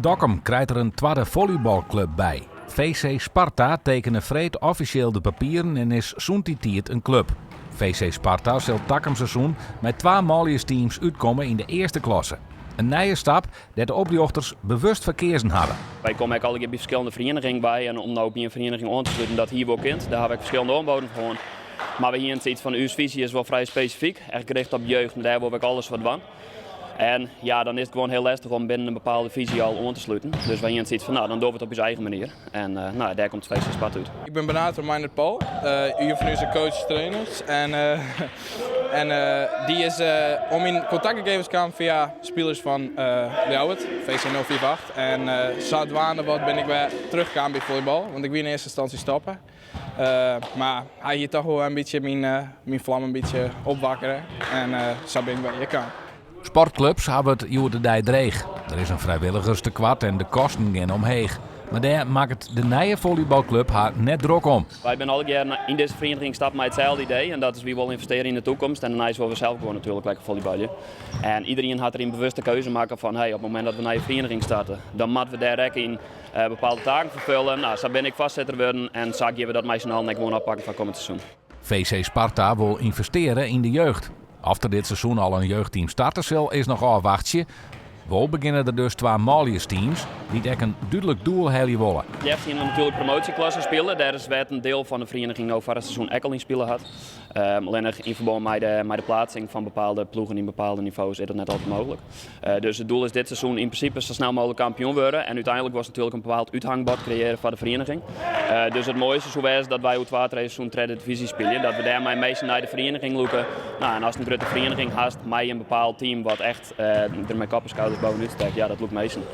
Dokkum krijt der in twadde follybalklup by. VC Sparta tekene freed offisjeel de papieren en is sûnt dy tiid in klup. VC Sparta sil takom seizoen mei twa manljusteams útkomme yn de earste klasse. In nije stap dêr't de oprjochters bewust foar keazen hawwe. Wy komme ek allegear by ferskillende ferienigingen wei en om no by in ferieniging oan te sluten, dat hie wol kind. Dêr hawwe we ek ferskillende oanboden foar hân. Mar we hiene sayts fan ús fisy is wol frij spesifyk, echt gericht op jeugd en dêr wolle we ek alles foar dwaan. En ja, dan is it gewoan hiel lestich om binnen in bepaalde fisy al oan te sluten. Dus wy hiene sayts fan no, dan dogge we it op ús eigen manier. En no, dêr komt VC Sparta út. Ik bin benadere troch Meindert Paul, ien fan ús coaches trainers. En, en dy is oan myn kontaktgegevens kaam fia spilers fan Ljouwert, VC 058. En sadwaande wat bin ik wer terugkaam by follybal, want ik wie yn earste ynstânsje stoppe. Mar hy hie toch wol in bytsje myn, myn flam in bytsje opwakkere en sa bin ik wer hjir kaam. Sportklups hawwe it hjoed-de-dei dreech. Der is in frijwilligerstekoart en de kosten gean omheech. Mar dêr makket de nije follybalklup har net drok om. Wy binne allegear yn dizze ferieniging stapt mei itselde idee en dat is wy wolle ynvestearje yn de toekomst en dêrneist wolle we sels gewoan natuerlik lekker follybalje. En iderien hat deryn bewuste keuze makke fan hey, op it momint dat we in nije ferieniging starte, dan moatte we dêr ek yn bepaalde taken ferfulle. No, sa bin ik foarsitter wurden en sa gean we dat mei syn allen ek gewoan oppakken foar kommend seizoen. VC Sparta wol ynvestearje yn de jeugd. Oft der dit seizoen al in jeugdteam starte sil, is noch ôfwachtsje. Wol begjinne der dus twa manljusteams, dy't ek in dúdlik doel helje wolle. Leafst hiene we natuerlik promoasjeklasse spile. Dêr is wêr't in diel fan de ferieniging no foar it seizoen ek al yn spile hat. Allinnich yn ferbân mei de, mei de plaatsing fan bepaalde ploegen yn bepaalde nivo's is dat net altyd mooglik. Dus it doel is dit seizoen yn prinsipe sa snel mooglik kampioen wurde en úteinlik wolst natuerlik in bepaald úthangbord kreëarje foar de ferieniging. Dus it moaiste soe wêze dat wy oer twa, trije seizoen tredde divyzje spylje, dat we dêrmei minsken nei de ferieniging lûke. No, en ast in grutte ferieniging hast mei in bepaald team wat echt der mei kop en skouders bovenút stekt, ja, dat lûkt minsken.